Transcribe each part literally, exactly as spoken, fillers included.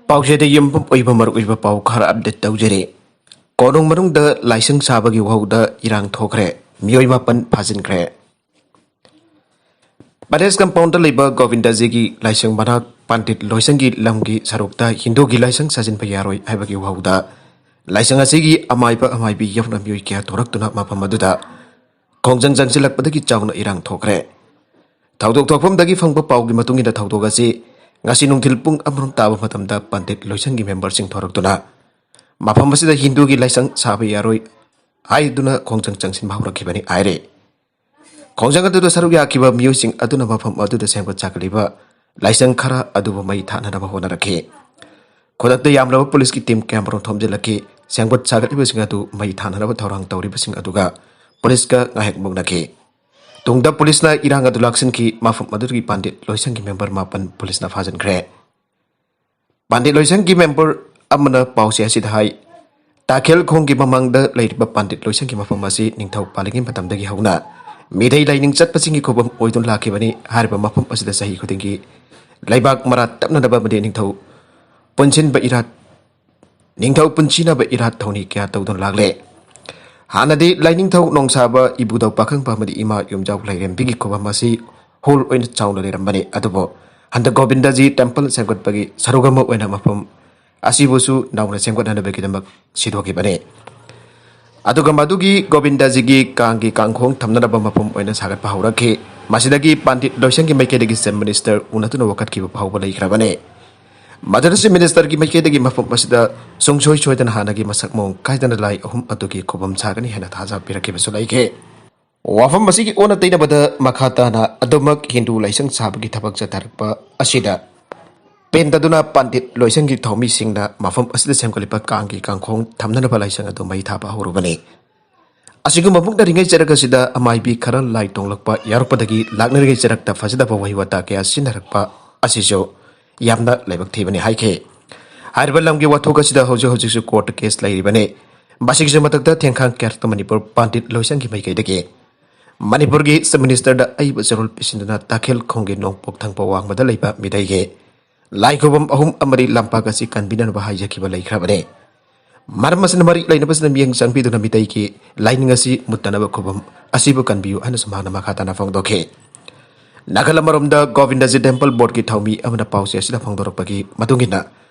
ꯄꯥꯎꯆꯦꯗ ꯌꯨꯝꯐꯝ ꯑꯣꯏꯕ ꯃꯔꯨꯑꯣꯏꯕ ꯄꯥꯎ ꯈꯔ ꯑꯞꯗꯦꯠ ꯇꯧꯖꯔꯤ꯫ ꯀꯣꯅꯨꯡ ꯃꯅꯨꯡꯗ ꯂꯥꯏꯁꯪ ꯁꯥꯕꯒꯤ ꯋꯥꯍꯧꯗ ꯏꯔꯥꯡ ꯊꯣꯛꯈ꯭ꯔꯦ꯫ ꯃꯤꯑꯣꯏ ꯃꯥꯄꯟ ꯐꯥꯖꯤꯟꯈ꯭ꯔꯦ꯫ ꯄꯦꯂꯦꯁ ꯀꯝꯄꯥꯎꯟꯗ ꯂꯩꯕ ꯒꯣꯕꯤꯟꯗꯖꯤꯒꯤ ꯂꯥꯏꯁꯪ ꯃꯅꯥꯛ ꯄꯟꯗꯤꯠ ꯂꯣꯏꯁꯪꯒꯤ ꯂꯝꯒꯤ ꯁꯔꯨꯛꯇ ꯍꯤꯟꯗꯨꯒꯤ ꯂꯥꯏꯁꯪ ꯁꯥꯖꯤꯟꯕ ꯌꯥꯔꯣꯏ ꯍꯥꯏꯕꯒꯤ ꯋꯥꯍꯧꯗ ꯂꯥꯏꯁꯪ ꯑꯁꯤꯒꯤ ꯑꯃꯥꯏꯕ ꯑꯃꯥꯏꯕꯤ ꯌꯥꯎꯅ ꯃꯤꯑꯣꯏ ꯀꯌꯥ ꯊꯣꯔꯛꯇꯨꯅ ꯃꯐꯝ ꯑꯗꯨꯗ ꯈꯣꯡꯖꯪ ꯆꯪꯁꯤꯜꯂꯛꯄꯗꯒꯤ ꯆꯥꯎꯅ ꯏꯔꯥꯡ ꯊꯣꯛꯈ꯭ꯔꯦ꯫ ꯊꯧꯗꯣꯛ ꯊꯣꯛꯐꯝꯗꯒꯤ ꯐꯪꯕ ꯄꯥꯎꯒꯤ ꯃꯇꯨꯡ ꯏꯟꯅ ꯊꯧꯗꯣꯛ ꯑꯁꯤ ꯉꯁꯤ ꯅꯨꯡꯊꯤꯜ ꯄꯨꯡ ꯑꯃꯔꯣꯝ ꯇꯥꯕ ꯃꯇꯝꯗ ꯄꯟꯗꯤꯠ ꯂꯣꯏꯁꯪꯒꯤ ꯃꯦꯝꯕꯔꯁꯤꯡ ꯊꯣꯔꯛꯇꯨꯅ ꯃꯐꯝ ꯑꯁꯤꯗ ꯍꯤꯟꯗꯨꯒꯤ ꯂꯥꯏꯁꯪ ꯁꯥꯕ ꯌꯥꯔꯣꯏ ꯍꯥꯏꯗꯨꯅ ꯈꯣꯡꯖꯪ ꯆꯪꯁꯤꯟꯕ ꯍꯧꯔꯛꯈꯤꯕꯅꯤ ꯍꯥꯏꯔꯤ꯫ ꯈꯣꯡꯖꯪ ꯑꯗꯨꯗ ꯁꯔꯨꯛ ꯌꯥꯈꯤꯕ ꯃꯤꯑꯣꯏꯁꯤꯡ ꯑꯗꯨꯅ ꯃꯐꯝ ꯑꯗꯨꯗ ꯁꯦꯝꯒꯠ ꯁꯥꯒꯠꯂꯤꯕ ꯂꯥꯏꯁꯪ ꯈꯔ ꯑꯗꯨꯕꯨ ꯃꯩ ꯊꯥꯅꯅꯕ ꯍꯣꯠꯅꯔꯛꯈꯤ꯫ ꯈꯨꯗꯛꯇ ꯌꯥꯝꯂꯕ ꯄꯨꯂꯤꯁꯀꯤ ꯇꯤꯝ ꯀꯌꯥꯃꯔꯨꯝ ꯊꯣꯝꯖꯤꯜꯂꯛꯈꯤ꯫ ꯁꯦꯝꯒꯠ ꯁꯥꯒꯠꯂꯤꯕꯁꯤꯡ ꯑꯗꯨ ꯃꯩ ꯊꯥꯅꯅꯕ ꯊꯧꯔꯥꯡ ꯇꯧꯔꯤꯕꯁꯤꯡ ꯑꯗꯨꯒ ꯄꯨꯂꯤꯁꯀ ꯉꯥꯏꯍꯥꯛ ꯃꯨꯛꯅꯈꯤ꯫ ꯇꯨꯡꯗ ꯄꯨꯂꯤꯁꯅ ꯏꯔꯥꯡ ꯑꯗꯨ ꯂꯥꯛꯁꯤꯟꯈꯤ꯫ ꯃꯐꯝ ꯑꯗꯨꯒꯤ ꯄꯥꯟꯗꯤꯠ ꯂꯣꯏꯁꯪꯒꯤ ꯃꯦꯝꯕꯔ ꯃꯥꯄꯟ ꯄꯨꯂꯤꯁꯅ ꯐꯥꯖꯤꯟꯈ꯭ꯔꯦ꯫ ꯄꯥꯟꯗꯤꯠ ꯂꯣꯏꯁꯪꯒꯤ ꯃꯦꯝꯕꯔ ꯑꯃꯅ ꯄꯥꯎꯆꯦ ꯑꯁꯤꯗ ꯍꯥꯏ, ꯇꯥꯈꯦꯜ ꯈꯣꯡꯒꯤ ꯃꯃꯥꯡꯗ ꯂꯩꯔꯤꯕ ꯄꯥꯟꯗꯤꯠ ꯂꯣꯏꯁꯪꯒꯤ ꯃꯐꯝ ꯑꯁꯤ ꯅꯤꯡꯊꯧ ꯄꯥꯜꯂꯤꯉꯩ ꯃꯇꯝꯗꯒꯤ ꯍꯧꯅ ꯃꯤꯇꯩ ꯂꯥꯏꯅꯤꯡ ꯆꯠꯄꯁꯤꯡꯒꯤ ꯈꯨꯕꯝ ꯑꯣꯏꯗꯨꯅ ꯂꯥꯛꯈꯤꯕꯅꯤ꯫ ꯍꯥꯏꯔꯤꯕ ꯃꯐꯝ ꯑꯁꯤꯗ ꯆꯍꯤ ꯈꯨꯗꯤꯡꯒꯤ ꯂꯩꯕꯥꯛ ꯃꯔꯥ ꯇꯞꯅꯅꯕ ꯑꯃꯗꯤ ꯅꯤꯡꯊꯧ ꯄꯨꯟꯁꯤꯟꯕ ꯏꯔꯥꯠ, ꯅꯤꯡꯊꯧ ꯄꯨꯟꯁꯤꯅꯕ ꯏꯔꯥꯠ ꯊꯧꯅꯤ ꯀꯌꯥ ꯇꯧꯗꯨꯅ ꯂꯥꯛꯂꯦ꯫ ꯍꯥꯟꯅꯗꯤ ꯂꯥꯏꯅꯤꯡꯊꯧ ꯅꯣꯡꯁꯥꯕ, ꯏꯕꯨꯙꯧ ꯄꯥꯈꯪꯕ ꯑꯃꯗꯤ ꯏꯃꯥ ꯌꯨꯝꯖꯥꯎ ꯂꯥꯏꯔꯦꯝꯕꯤꯒꯤ ꯈꯨꯕꯝ ꯑꯁꯤ ꯍꯣꯜ ꯑꯣꯏꯅ ꯆꯥꯎꯅ ꯂꯩꯔꯝꯕꯅꯤ꯫ ꯑꯗꯨꯕꯨ ꯍꯟꯗꯛ ꯒꯣꯕꯤꯟꯗꯖꯤ ꯇꯦꯝꯄꯜ ꯁꯦꯝꯒꯠꯄꯒꯤ ꯁꯔꯨꯛ ꯑꯃ ꯑꯣꯏꯅ ꯃꯐꯝ ꯑꯁꯤꯕꯨꯁꯨ ꯅꯧꯅ ꯁꯦꯝꯒꯠꯅꯅꯕꯒꯤꯗꯃꯛ ꯁꯤꯗꯣꯛꯈꯤꯕꯅꯤ꯫ ꯑꯗꯨꯒ ꯃꯗꯨꯒꯤ ꯒꯣꯕꯤꯟꯗꯖꯤꯒꯤ ꯀꯥꯡꯒꯤ ꯀꯥꯡꯈꯣꯡ ꯊꯝꯅꯅꯕ ꯃꯐꯝ ꯑꯣꯏꯅ ꯁꯥꯒꯠꯄ ꯍꯧꯔꯛꯈꯤ꯫ ꯃꯁꯤꯗꯒꯤ ꯄꯥꯟꯗꯤꯠ ꯂꯣꯏꯁꯪꯒꯤ ꯃꯥꯏꯀꯩꯗꯒꯤ ꯆꯤꯐ ꯃꯤꯅꯤꯁꯇꯔ ꯎꯅꯗꯨꯅ ꯋꯥꯀꯠꯈꯤꯕ ꯐꯥꯎꯕ ꯂꯩꯈ꯭ꯔꯕꯅꯤ꯫ ꯃꯗꯨꯅ ꯆꯤꯐ ꯃꯤꯅꯤꯁꯇꯔꯒꯤ ꯃꯥꯏꯀꯩꯗꯒꯤ ꯃꯐꯝ ꯑꯁꯤꯗ ꯁꯨꯡꯁꯣꯏ ꯁꯣꯏꯗꯅ ꯍꯥꯟꯅꯒꯤ ꯃꯁꯛ ꯃꯑꯣꯡ ꯀꯥꯏꯗꯅ ꯂꯥꯏ ꯑꯍꯨꯝ ꯑꯗꯨꯒꯤ ꯈꯨꯕꯝ ꯁꯥꯒꯅꯤ ꯍꯥꯏꯅ ꯊꯥꯖꯕ ꯄꯤꯔꯛꯈꯤꯕꯁꯨ ꯂꯩꯈꯤ꯫ ꯋꯥꯐꯝ ꯑꯁꯤꯒꯤ ꯑꯣꯟꯅ ꯇꯩꯅꯕꯗ ꯃꯈꯥ ꯇꯥꯅ ꯑꯗꯨꯃꯛ ꯍꯤꯟꯗꯨ ꯂꯥꯏꯁꯪ ꯁꯥꯕꯒꯤ ꯊꯕꯛ ꯆꯠꯊꯔꯛꯄ ꯑꯁꯤꯗ ꯄꯦꯟꯗꯗꯨꯅ ꯄꯥꯟꯗꯤꯠ ꯂꯣꯏꯁꯪꯒꯤ ꯊꯧꯃꯤꯁꯤꯡꯅ ꯃꯐꯝ ꯑꯁꯤꯗ ꯁꯦꯝꯒꯠꯂꯤꯕ ꯀꯥꯡꯒꯤ ꯀꯥꯡꯈꯣꯡ ꯊꯝꯅꯅꯕ ꯂꯥꯏꯁꯪ ꯑꯗꯨ ꯃꯩ ꯊꯥꯕ ꯍꯧꯔꯨꯕꯅꯤ꯫ ꯑꯁꯤꯒꯨꯝꯕ ꯃꯨꯛꯅꯔꯤꯉꯩ ꯆꯔꯛ ꯑꯁꯤꯗ ꯑꯃꯥꯏꯕꯤ ꯈꯔ ꯂꯥꯏ ꯇꯣꯡꯂꯛꯄ ꯌꯥꯎꯔꯛꯄꯗꯒꯤ ꯂꯥꯛꯅꯔꯤꯉꯩ ꯆꯔꯛꯇ ꯐꯖꯗꯕ ꯋꯥꯍꯩ ꯋꯥꯇꯥ ꯀꯌꯥ ꯁꯤꯖꯤꯟꯅꯔꯛꯄ ꯑꯁꯤꯁꯨ ꯌꯥꯝꯅ ꯂꯥꯏꯕꯛ ꯊꯤꯕꯅꯤ ꯍꯥꯏꯈꯤ꯫ ꯍꯥꯏꯔꯤꯕ ꯂꯝꯒꯤ ꯋꯥꯊꯣꯛ ꯑꯁꯤꯗ ꯍꯧꯖꯤꯛ ꯍꯧꯖꯤꯛꯁꯨ ꯀꯣꯔꯠꯇ ꯀꯦꯁ ꯂꯩꯔꯤꯕꯅꯤ꯫ ꯃꯁꯤꯒꯤꯁꯨ ꯃꯊꯛꯇ ꯊꯦꯡꯈꯥꯡ ꯀꯌꯥꯔꯛꯇ ꯃꯅꯤꯄꯨꯔ ꯄꯥꯟꯗꯤꯠ ꯂꯣꯏꯁꯪꯒꯤ ꯃꯥꯏꯀꯩꯗꯒꯤ ꯃꯅꯤꯄꯨꯔꯒꯤ ꯆꯤꯐ ꯃꯤꯅꯤꯁꯇꯔꯗ ꯑꯏꯕ ꯆꯦꯔꯣꯜ ꯄꯤꯁꯤꯟꯗꯨꯅ ꯇꯥꯈꯦꯜ ꯈꯣꯡꯒꯤ ꯅꯣꯡꯄꯣꯛ ꯊꯪꯕ ꯋꯥꯡꯃꯗ ꯂꯩꯕ ꯃꯤꯇꯩꯒꯤ ꯂꯥꯏ ꯈꯨꯕꯝ ꯑꯍꯨꯝ ꯑꯃꯗꯤ ꯂꯝꯄꯥꯛ ꯑꯁꯤ ꯀꯟꯕꯤꯅꯅꯕ ꯍꯥꯏꯖꯈꯤꯕ ꯂꯩꯈ꯭ꯔꯕꯅꯤ꯫ ꯃꯔꯝ ꯑꯁꯤꯅ ꯃꯔꯤ ꯂꯩꯅꯕꯁꯤꯅ ꯃꯤꯠꯌꯦꯡ ꯆꯪꯕꯤꯗꯨꯅ ꯃꯤꯇꯩꯒꯤ ꯂꯥꯏꯅꯤꯡ ꯑꯁꯤ ꯃꯨꯠꯇꯅꯕ ꯈꯨꯕꯝ ꯑꯁꯤꯕꯨ ꯀꯟꯕꯤꯌꯨ ꯍꯥꯏꯅꯁꯨ ꯃꯍꯥꯛꯅ ꯃꯈꯥ ꯇꯥꯅ ꯐꯣꯡꯗꯣꯛꯈꯤ꯫ ꯅꯥꯀꯜ ꯑꯃꯔꯣꯝꯗ ꯒꯣꯕꯤꯟꯗꯖꯤ ꯇꯦꯝꯄꯜ ꯕꯣꯔꯗꯀꯤ ꯊꯧꯃꯤ ꯑꯃꯅ ꯄꯥꯎꯆꯦ ꯑꯁꯤꯗ ꯐꯣꯡꯗꯣꯔꯛꯄꯒꯤ ꯃꯇꯨꯡ ꯏꯟꯅ,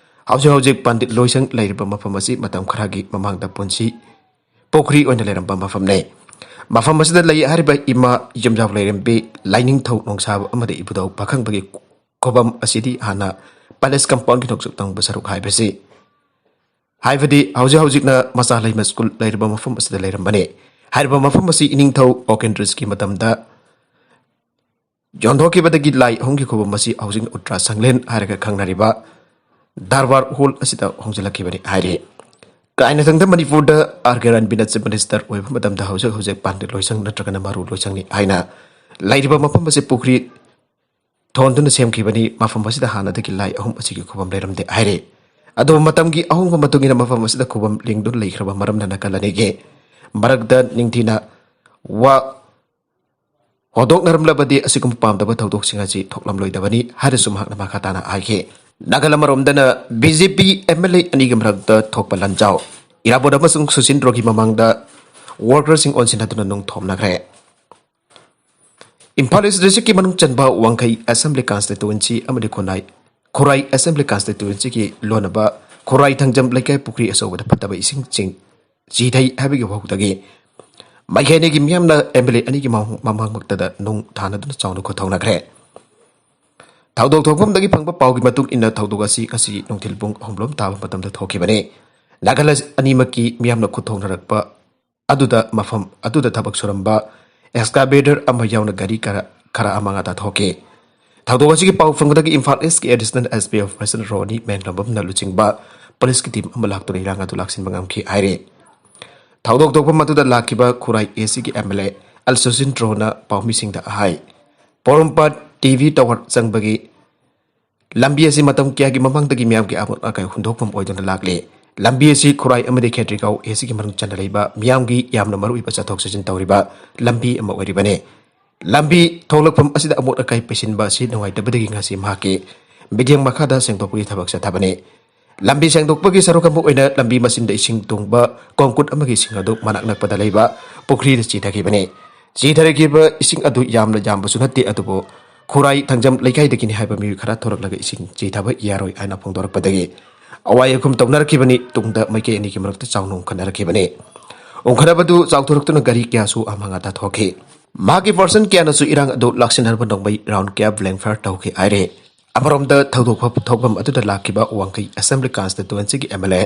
ꯍꯧꯖꯤꯛ ꯍꯧꯖꯤꯛ ꯄꯟꯗꯤꯠ ꯂꯣꯏꯁꯪ ꯂꯩꯔꯤꯕ ꯃꯐꯝ ꯑꯁꯤ ꯃꯇꯝ ꯈꯔꯒꯤ ꯃꯃꯥꯡꯗ ꯄꯨꯟꯁꯤ ꯄꯨꯈ꯭ꯔꯤ ꯑꯣꯏꯅ ꯂꯩꯔꯝꯕ ꯃꯐꯝꯅꯤ꯫ ꯃꯐꯝ ꯑꯁꯤꯗ ꯂꯩ ꯍꯥꯏꯔꯤꯕ ꯏꯃꯥ ꯌꯨꯝꯖꯥꯎ ꯂꯩꯔꯦꯝꯕꯤ, ꯂꯥꯏꯅꯤꯡꯊꯧ ꯅꯣꯡꯁꯥꯕ ꯑꯃꯗꯤ ꯏꯕꯨꯙꯧ ꯄꯥꯈꯪꯕꯒꯤ ꯈꯨꯕꯝ ꯑꯁꯤꯗꯤ ꯍꯥꯟꯅ ꯄꯦꯂꯦꯁ ꯀꯝꯄꯥꯎꯟꯒꯤ ꯅꯣꯡꯆꯨꯞ ꯊꯪꯕ ꯁꯔꯨꯛ ꯍꯥꯏꯕꯁꯤ, ꯍꯥꯏꯕꯗꯤ ꯍꯧꯖꯤꯛ ꯍꯧꯖꯤꯛꯅ ꯃꯆꯥ ꯂꯩꯃ ꯁ꯭ꯀꯨꯜ ꯂꯩꯔꯤꯕ ꯃꯐꯝ ꯑꯁꯤꯗ ꯂꯩꯔꯝꯕꯅꯤ꯫ ꯍꯥꯏꯔꯤꯕ ꯃꯐꯝ ꯑꯁꯤ ꯏꯅꯤꯡꯊꯧ ꯑꯣꯀꯦꯟꯗ꯭ꯔꯤꯁꯀꯤ ꯃꯇꯝꯗ ꯌꯣꯟꯊꯣꯛꯈꯤꯕꯗꯒꯤ ꯂꯥꯏ ꯑꯍꯨꯝꯒꯤ ꯈꯨꯕꯝ ꯑꯁꯤ ꯍꯧꯖꯤꯛ ꯎꯠꯇ꯭ꯔꯥ ꯁꯪꯂꯦꯟ ꯍꯥꯏꯔꯒ ꯈꯪꯅꯔꯤꯕ ꯗꯔꯕꯥꯔ ꯍꯣꯜ ꯑꯁꯤꯗ ꯍꯣꯡꯖꯤꯜꯂꯛꯈꯤꯕꯅꯤ ꯍꯥꯏꯔꯤ꯫ ꯀꯥꯏꯅꯊꯪꯗ ꯃꯅꯤꯄꯨꯔꯗ ꯑꯥꯔ ꯀꯦ ꯔꯟꯕꯤꯅ ꯆꯤꯐ ꯃꯤꯅꯤꯁꯇꯔ ꯑꯣꯏꯕ ꯃꯇꯝꯗ ꯍꯧꯖꯤꯛ ꯍꯧꯖꯤꯛ ꯄꯥꯟꯗꯤꯠ ꯂꯣꯏꯁꯪ ꯅꯠꯇ꯭ꯔꯒꯅ ꯃꯔꯨ ꯂꯣꯏꯁꯪꯅꯤ ꯍꯥꯏꯅ ꯂꯩꯔꯤꯕ ꯃꯐꯝ ꯑꯁꯤ ꯄꯨꯈ꯭ꯔꯤ ꯊꯣꯟꯗꯨꯅ ꯁꯦꯝꯈꯤꯕꯅꯤ꯫ ꯃꯐꯝ ꯑꯁꯤꯗ ꯍꯥꯟꯅꯗꯒꯤ ꯂꯥꯏ ꯑꯍꯨꯝ ꯑꯁꯤꯒꯤ ꯈꯨꯕꯝ ꯂꯩꯔꯝꯗꯦ ꯍꯥꯏꯔꯤ꯫ ꯑꯗꯨꯕꯨ ꯃꯇꯝꯒꯤ ꯑꯍꯣꯡꯕ ꯃꯇꯨꯡ ꯏꯟꯅ ꯃꯐꯝ ꯑꯁꯤꯗ ꯈꯨꯕꯝ ꯂꯤꯡꯗꯨꯅ ꯂꯩꯈ꯭ꯔꯕ ꯃꯔꯝꯅ ꯅꯥꯀꯜ ꯑꯅꯤꯒꯤ ꯃꯔꯛꯇ ꯅꯤꯡꯊꯤꯅ ꯋꯥ ꯍꯣꯗꯣꯛꯅꯔꯝꯂꯕꯗꯤ ꯑꯁꯤꯒꯨꯝꯕ ꯄꯥꯝꯗꯕ ꯊꯧꯗꯣꯛꯁꯤꯡ ꯑꯁꯤ ꯊꯣꯛꯂꯝꯂꯣꯏꯗꯕꯅꯤ ꯍꯥꯏꯅꯁꯨ ꯃꯍꯥꯛꯅ ꯃꯈꯥ ꯇꯥꯅ ꯍꯥꯏꯈꯤ꯫ ꯅꯥꯀꯜ ꯑꯃꯔꯣꯝꯗꯅ B J P M L A ꯑꯅꯤꯒꯤ ꯃꯔꯛꯇ ꯊꯣꯛꯄ ꯂꯥꯟꯖꯥꯎ, ꯏꯔꯥꯕꯣꯠ ꯑꯃꯁꯨꯡ ꯁꯨꯁꯤꯟꯗ꯭ꯔꯣꯒꯤ ꯃꯃꯥꯡꯗ ꯋꯥꯔꯀꯔꯁꯤꯡ ꯑꯣꯟꯁꯤꯟꯅꯗꯨꯅ ꯅꯨꯡ ꯊꯣꯝꯅꯈ꯭ꯔꯦ꯫ ꯏꯝꯐꯥꯜ ꯏꯁ ꯗꯤꯁꯇ꯭ꯔꯤꯛꯀꯤ ꯃꯅꯨꯡ ꯆꯟꯕ ꯋꯥꯡꯈꯩ ꯑꯦꯁꯦꯝꯕ꯭ꯂꯤ ꯀꯟꯁꯇꯤꯇ꯭ꯋꯦꯟꯁꯤ ꯑꯃꯗꯤ ꯈꯨꯟꯅꯥꯏ, ꯈꯨꯔꯥꯏ ꯑꯦꯁꯦꯝꯕ꯭ꯂꯤ ꯀꯟꯁꯇꯤꯇ꯭ꯋꯦꯟꯁꯤꯒꯤ ꯂꯣꯟꯅꯕ ꯈꯨꯔꯥꯏ ꯊꯥꯡꯖꯝ ꯂꯩꯀꯥꯏ ꯄꯨꯈ꯭ꯔꯤ ꯑꯆꯧꯕꯗ ꯐꯠꯇꯕ ꯏꯁꯤꯡꯁꯤꯡ ꯆꯤꯊꯩ ꯍꯥꯏꯕꯒꯤ ꯋꯥꯍꯧꯗꯒꯤ ꯃꯥꯏꯀꯩ ꯑꯅꯤꯒꯤ ꯃꯤꯌꯥꯝꯅ ꯑꯦꯝ ꯑꯦꯜ ꯑꯦ ꯑꯅꯤꯒꯤ ꯃꯃꯥꯡ-, ꯃꯃꯥꯡꯃꯛꯇꯗ ꯅꯨꯡ ꯊꯥꯅꯗꯨꯅ ꯆꯥꯎꯅ ꯈꯨꯠꯊꯧꯅꯈ꯭ꯔꯦ꯫ ꯊꯧꯗꯣꯛ ꯊꯣꯛꯐꯝꯗꯒꯤ ꯐꯪꯕ ꯄꯥꯎꯒꯤ ꯃꯇꯨꯡ ꯏꯟꯅ ꯊꯧꯗꯣꯛ ꯑꯁꯤ ꯉꯁꯤ ꯅꯨꯡꯊꯤꯜ ꯄꯨꯡ ꯑꯍꯨꯝꯂꯣꯝ ꯇꯥꯕ ꯃꯇꯝꯗ ꯊꯣꯛꯈꯤꯕꯅꯤ꯫ ꯅꯥꯀꯜ ꯑꯁꯤ ꯑꯅꯤꯃꯛꯀꯤ ꯃꯤꯌꯥꯝꯅ ꯈꯨꯠꯊꯧꯅꯔꯛꯄ ꯑꯗꯨꯗ ꯃꯐꯝ ꯑꯗꯨꯗ ꯊꯕꯛ ꯁꯨꯔꯝꯕ ꯑꯦꯛꯁꯀꯥꯚꯦꯇꯔ ꯑꯃ ꯌꯥꯎꯅ ꯒꯥꯔꯤ ꯈꯔ, ꯈꯔ ꯑꯃ ꯉꯥꯗ ꯊꯣꯛꯈꯤ꯫ ꯊꯧꯗꯣꯛ ꯑꯁꯤꯒꯤ ꯄꯥꯎ ꯐꯪꯕꯗꯒꯤ ꯏꯝꯐꯥꯜ ꯏꯁꯀꯤ ꯑꯦꯗꯤꯁꯅꯦꯜ ꯑꯦꯁ ꯄꯤ ꯑꯣꯐꯤꯁꯔ ꯔꯣꯅꯤ ꯃꯦꯡꯂꯝꯕꯝꯅ ꯂꯨꯆꯤꯡꯕ ꯄꯨꯂꯤꯁꯀꯤ ꯇꯤꯝ ꯑꯃ ꯂꯥꯛꯇꯨꯅ ꯏꯔꯥꯡ ꯑꯗꯨ ꯂꯥꯛꯁꯤꯟꯕ ꯉꯝꯈꯤ ꯍꯥꯏꯔꯤ꯫ ꯊꯧꯗꯣꯛ ꯊꯣꯛꯄ ꯑꯗꯨꯗ ꯂꯥꯛꯈꯤꯕ ꯈꯨꯔꯥꯏ ꯑꯦ ꯁꯤꯒꯤ ꯑꯦꯝ ꯑꯦꯜ ꯑꯦ ꯑꯜ ꯁꯨꯁꯤꯟ ꯔꯣꯅ ꯄꯥꯎꯃꯤꯁꯤꯡꯗ ꯍꯥꯏ, ꯄꯣꯔꯣꯝꯄꯥꯠ ꯇꯤ ꯚꯤ ꯇꯥꯋꯔ ꯆꯪꯕꯒꯤ ꯂꯝꯕꯤ ꯑꯁꯤ ꯃꯇꯝ ꯀꯌꯥꯒꯤ ꯃꯃꯥꯡꯗꯒꯤ ꯃꯤꯌꯥꯝꯒꯤ ꯑꯃꯣꯠ ꯑꯀꯥꯏ ꯍꯨꯟꯗꯣꯛꯐꯝ ꯑꯣꯏꯗꯨꯅ ꯂꯥꯛꯂꯤ꯫ ꯂꯝꯕꯤ ꯑꯁꯤ ꯈꯨꯔꯥꯏ ꯑꯃꯗꯤ ꯈꯦꯇ꯭ꯔꯤꯒꯥꯎ ꯑꯦ ꯁꯤꯒꯤ ꯃꯅꯨꯡ ꯆꯟꯅ ꯂꯩꯕ ꯃꯤꯌꯥꯝꯒꯤ ꯌꯥꯝꯅ ꯃꯔꯨꯑꯣꯏꯕ ꯆꯠꯊꯣꯛ ꯆꯠꯁꯤꯟ ꯇꯧꯔꯤꯕ ꯂꯝꯕꯤ ꯑꯃ ꯑꯣꯏꯔꯤꯕꯅꯤ꯫ ꯂꯝꯕꯤ ꯊꯣꯛꯂꯛꯐꯝ ꯑꯁꯤꯗ ꯑꯃꯣꯠ ꯑꯀꯥꯏ ꯄꯩꯁꯤꯟꯕ ꯑꯁꯤ ꯅꯨꯡꯉꯥꯏꯇꯕꯗꯒꯤ ꯉꯁꯤ ꯃꯍꯥꯛꯀꯤ ꯃꯤꯠꯌꯦꯡ ꯃꯈꯥꯗ ꯁꯦꯡꯗꯣꯛꯄꯒꯤ ꯊꯕꯛ ꯆꯠꯊꯕꯅꯤ꯫ ꯂꯝꯕꯤ ꯁꯦꯡꯗꯣꯛꯄꯒꯤ ꯁꯔꯨꯛ ꯑꯃ ꯑꯣꯏꯅ ꯂꯝꯕꯤ ꯃꯆꯤꯟꯗ ꯏꯁꯤꯡ ꯇꯨꯡꯕ ꯀꯣꯡꯀꯨꯠ ꯑꯃꯒꯤ ꯏꯁꯤꯡ ꯑꯗꯨ ꯃꯅꯥꯛ ꯅꯛꯄꯗ ꯂꯩꯕ ꯄꯨꯈ꯭ꯔꯤꯗ ꯆꯤꯊꯈꯤꯕꯅꯤ꯫ ꯆꯤꯊꯔꯛꯈꯤꯕ ꯏꯁꯤꯡ ꯑꯗꯨ ꯌꯥꯝꯅ ꯌꯥꯝꯕꯁꯨ ꯅꯠꯇꯦ, ꯑꯗꯨꯕꯨ ꯈꯨꯔꯥꯏ ꯊꯥꯡꯖꯝ ꯂꯩꯀꯥꯏꯗꯒꯤꯅꯤ ꯍꯥꯏꯕ ꯃꯤꯑꯣꯏ ꯈꯔ ꯊꯣꯔꯛꯂꯒ ꯏꯁꯤꯡ ꯆꯤꯊꯕ ꯌꯥꯔꯣꯏ ꯍꯥꯏꯅ ꯐꯣꯡꯗꯣꯔꯛꯄꯗꯒꯤ ꯑꯋꯥꯏ ꯑꯈꯨꯝ ꯇꯧꯅꯔꯛꯈꯤꯕꯅꯤ꯫ ꯇꯨꯡꯗ ꯃꯥꯏꯀꯩ ꯑꯅꯤꯒꯤ ꯃꯔꯛꯇ ꯆꯥꯎꯅ ꯎꯪꯈꯠꯅꯔꯛꯈꯤꯕꯅꯤ꯫ ꯎꯪꯈꯠꯅꯕꯗꯨ ꯆꯥꯎꯊꯣꯔꯛꯇꯨꯅ ꯒꯥꯔꯤ ꯀꯌꯥꯁꯨ ꯑꯃꯥꯡ ꯑꯇꯥ ꯊꯣꯛꯈꯤ꯫ ꯃꯍꯥꯛꯀꯤ ꯄꯥꯔꯁꯟ ꯀꯌꯥꯅꯁꯨ ꯏꯔꯥꯡ ꯑꯗꯨ ꯂꯥꯛꯁꯤꯟꯅꯔꯕ ꯅꯣꯡꯃꯩ ꯔꯥꯎꯟ ꯀꯌꯥ ꯕ꯭ꯂꯦꯡ ꯐꯥꯌꯔ ꯇꯧꯈꯤ ꯍꯥꯏꯔꯦ꯫ ꯑꯃꯔꯣꯝꯗ ꯊꯧꯗꯣꯛ ꯊꯣꯛꯐꯝ ꯑꯗꯨꯗ ꯂꯥꯛꯈꯤꯕ ꯋꯥꯡꯈꯩ ꯑꯦꯁꯦꯝꯕ꯭ꯂꯤ ꯀꯟꯁꯇꯤꯇꯨꯋꯦꯟꯁꯤꯒꯤ ꯑꯦꯝ ꯑꯦꯜ ꯑꯦ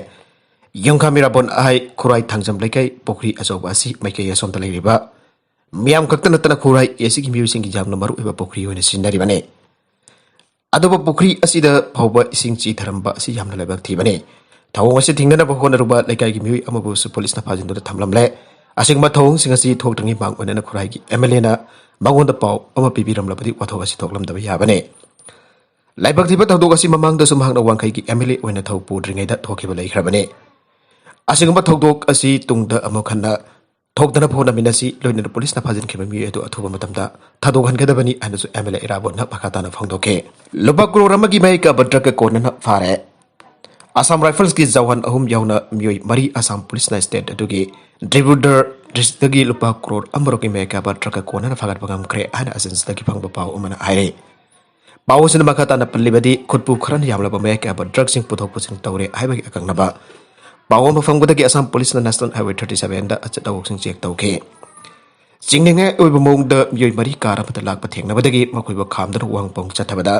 ꯌꯨꯝꯈꯥꯃꯤꯔꯥꯕꯣꯟ ꯑꯍꯥꯏ ꯈꯨꯔꯥꯏ ꯊꯥꯡꯖꯝ ꯂꯩꯀꯥꯏ ꯄꯨꯈ꯭ꯔꯤ ꯑꯆꯧꯕ ꯑꯁꯤ ꯃꯥꯏꯀꯩ ꯑꯁꯣꯝꯗ ꯂꯩꯔꯤꯕ ꯃꯤꯌꯥꯝ ꯈꯛꯇ ꯅꯠꯇꯅ ꯈꯨꯔꯥꯏ ꯑꯦ ꯁꯤꯒꯤ ꯃꯤꯑꯣꯏꯁꯤꯡꯒꯤ ꯌꯥꯝꯅ ꯃꯔꯨꯑꯣꯏꯕ ꯄꯨꯈ꯭ꯔꯤ ꯑꯣꯏꯅ ꯁꯤꯖꯤꯟꯅꯔꯤꯕꯅꯤ꯫ ꯑꯗꯨꯕꯨ ꯄꯨꯈ꯭ꯔꯤ ꯑꯁꯤꯗ ꯐꯥꯎꯕ ꯏꯁꯤꯡ ꯆꯤꯊꯔꯝꯕ ꯑꯁꯤ ꯌꯥꯝꯅ ꯂꯥꯏꯕꯛ ꯊꯤꯕꯅꯤ꯫ ꯊꯧꯑꯣꯡ ꯑꯁꯤ ꯊꯤꯡꯅꯅꯕ ꯍꯣꯠꯅꯔꯨꯕ ꯂꯩꯀꯥꯏꯒꯤ ꯃꯤꯑꯣꯏ ꯑꯃꯕꯨꯁꯨ ꯄꯨꯂꯤꯁꯅ ꯐꯥꯖꯤꯟꯗꯨꯅ ꯊꯝꯂꯝꯂꯦ꯫ ꯑꯁꯤꯒꯨꯝꯕ ꯊꯧꯑꯣꯡꯁꯤꯡ ꯑꯁꯤ ꯊꯣꯛꯇ꯭ꯔꯤꯉꯩ ꯃꯥꯡ ꯑꯣꯏꯅꯅ ꯈꯨꯔꯥꯏꯒꯤ ꯑꯦꯝ ꯑꯦꯜ ꯑꯦꯅ ꯃꯉꯣꯟꯗ ꯄꯥꯎ ꯑꯃ ꯄꯤꯕꯤꯔꯝꯂꯕꯗꯤ ꯋꯥꯊꯣꯛ ꯑꯁꯤ ꯊꯣꯛꯂꯝꯗꯕ ꯌꯥꯕꯅꯤ꯫ ꯂꯥꯏꯕꯛ ꯊꯤꯕ ꯊꯧꯗꯣꯛ ꯑꯁꯤ ꯃꯃꯥꯡꯗꯁꯨ ꯃꯍꯥꯛꯅ ꯋꯥꯡꯈꯩꯒꯤ ꯑꯦꯝ ꯑꯦꯜ ꯑꯦ ꯑꯣꯏꯅ ꯊꯧ ꯄꯨꯗ꯭ꯔꯤꯉꯩꯗ ꯊꯣꯛꯈꯤꯕ ꯂꯩꯈ꯭ꯔꯕꯅꯤ꯫ ꯑꯁꯤꯒꯨꯝꯕ ꯊꯧꯗꯣꯛ ꯑꯁꯤ ꯇꯨꯡꯗ ꯑꯃꯨꯛ ꯍꯟꯅ ꯊꯣꯛꯇꯅꯕ ꯍꯣꯠꯅꯃꯤꯟꯅꯁꯤ꯫ ꯂꯣꯏꯅꯅ ꯄꯨꯂꯤꯁꯅ ꯐꯥꯖꯤꯟꯈꯤꯕ ꯃꯤꯑꯣꯏ ꯑꯗꯨ ꯑꯊꯨꯕ ꯃꯇꯝꯗ ꯊꯥꯗꯣꯛꯍꯟꯒꯗꯕꯅꯤ ꯍꯥꯏꯅꯁꯨ ꯑꯦꯝ ꯑꯦꯜ ꯑꯦ ꯏꯔꯥꯕꯣꯠꯅ ꯃꯈꯥ ꯇꯥꯅ ꯐꯣꯡꯗꯣꯛꯈꯤ꯫ ꯂꯨꯄꯥ ꯀ꯭ꯔꯣꯔ ꯑꯃꯒꯤ ꯃꯌꯥꯏ ꯀꯥꯕ ꯗ꯭ꯔꯒ ꯀꯣꯟꯅꯅ ꯐꯥꯔꯦ꯫ ꯑꯁꯥꯝ ꯔꯥꯏꯐꯜꯁꯀꯤ ꯖꯋꯥꯟ ꯑꯍꯨꯝ ꯌꯥꯎꯅ ꯃꯤꯑꯣꯏ ꯃꯔꯤ ꯑꯁꯥꯝ ꯄꯨꯂꯤꯁꯅ ꯁ꯭ꯇꯦꯠ ꯑꯗꯨꯒꯤ ꯗꯤꯕ꯭ꯔꯨꯒꯔ ꯗꯤꯁꯇ꯭ꯔꯤꯛꯇꯒꯤ ꯂꯨꯄꯥ ꯀ꯭ꯔꯣꯔ ꯑꯃꯔꯣꯝꯒꯤ ꯃꯌꯥꯏ ꯀꯥꯕ ꯗ꯭ꯔꯒ ꯀꯣꯟꯅꯅ ꯐꯥꯒꯠꯄ ꯉꯝꯈ꯭ꯔꯦ ꯍꯥꯏꯅ ꯑꯦꯖꯦꯟꯁꯤꯗꯒꯤ ꯐꯪꯕ ꯄꯥꯎ ꯑꯃꯅ ꯍꯥꯏꯔꯤ꯫ ꯄꯥꯎ ꯑꯁꯤꯅ ꯃꯈꯥ ꯇꯥꯅ ꯄꯜꯂꯤꯕꯗꯤ ꯈꯨꯠꯄꯨ ꯈꯔꯅ ꯌꯥꯝꯂꯕ ꯃꯌꯥꯏ ꯀꯥꯕ ꯗ꯭ꯔꯒꯁꯤꯡ ꯄꯨꯊꯣꯛ ꯄꯨꯁꯤꯟ ꯇꯧꯔꯦ ꯍꯥꯏꯕꯒꯤ ꯑꯀꯛꯅꯕ ꯄꯥꯎ ꯑꯃ ꯐꯪꯕꯗꯒꯤ ꯑꯁꯥꯝ ꯄꯨꯂꯤꯁꯅ ꯅꯦꯁꯅꯦꯜ ꯍꯥꯏꯋꯦ ꯊꯥꯔꯇꯤ ꯁꯚꯦꯟꯗ ꯑꯆꯦꯠ ꯑꯋꯣꯛꯁꯤꯡ ꯆꯦꯛ ꯇꯧꯈꯤ꯫ ꯆꯤꯡꯅꯅꯤꯡꯉꯥꯏ ꯑꯣꯏꯕ ꯃꯑꯣꯡꯗ ꯃꯤꯑꯣꯏ ꯃꯔꯤ ꯀꯥꯔ ꯑꯃꯗ ꯂꯥꯛꯄ ꯊꯦꯡꯅꯕꯗꯒꯤ ꯃꯈꯣꯏꯕꯨ ꯈꯥꯝꯗꯨꯅ ꯋꯥꯍꯪ ꯄꯥꯎꯍꯪ ꯆꯠꯊꯕꯗ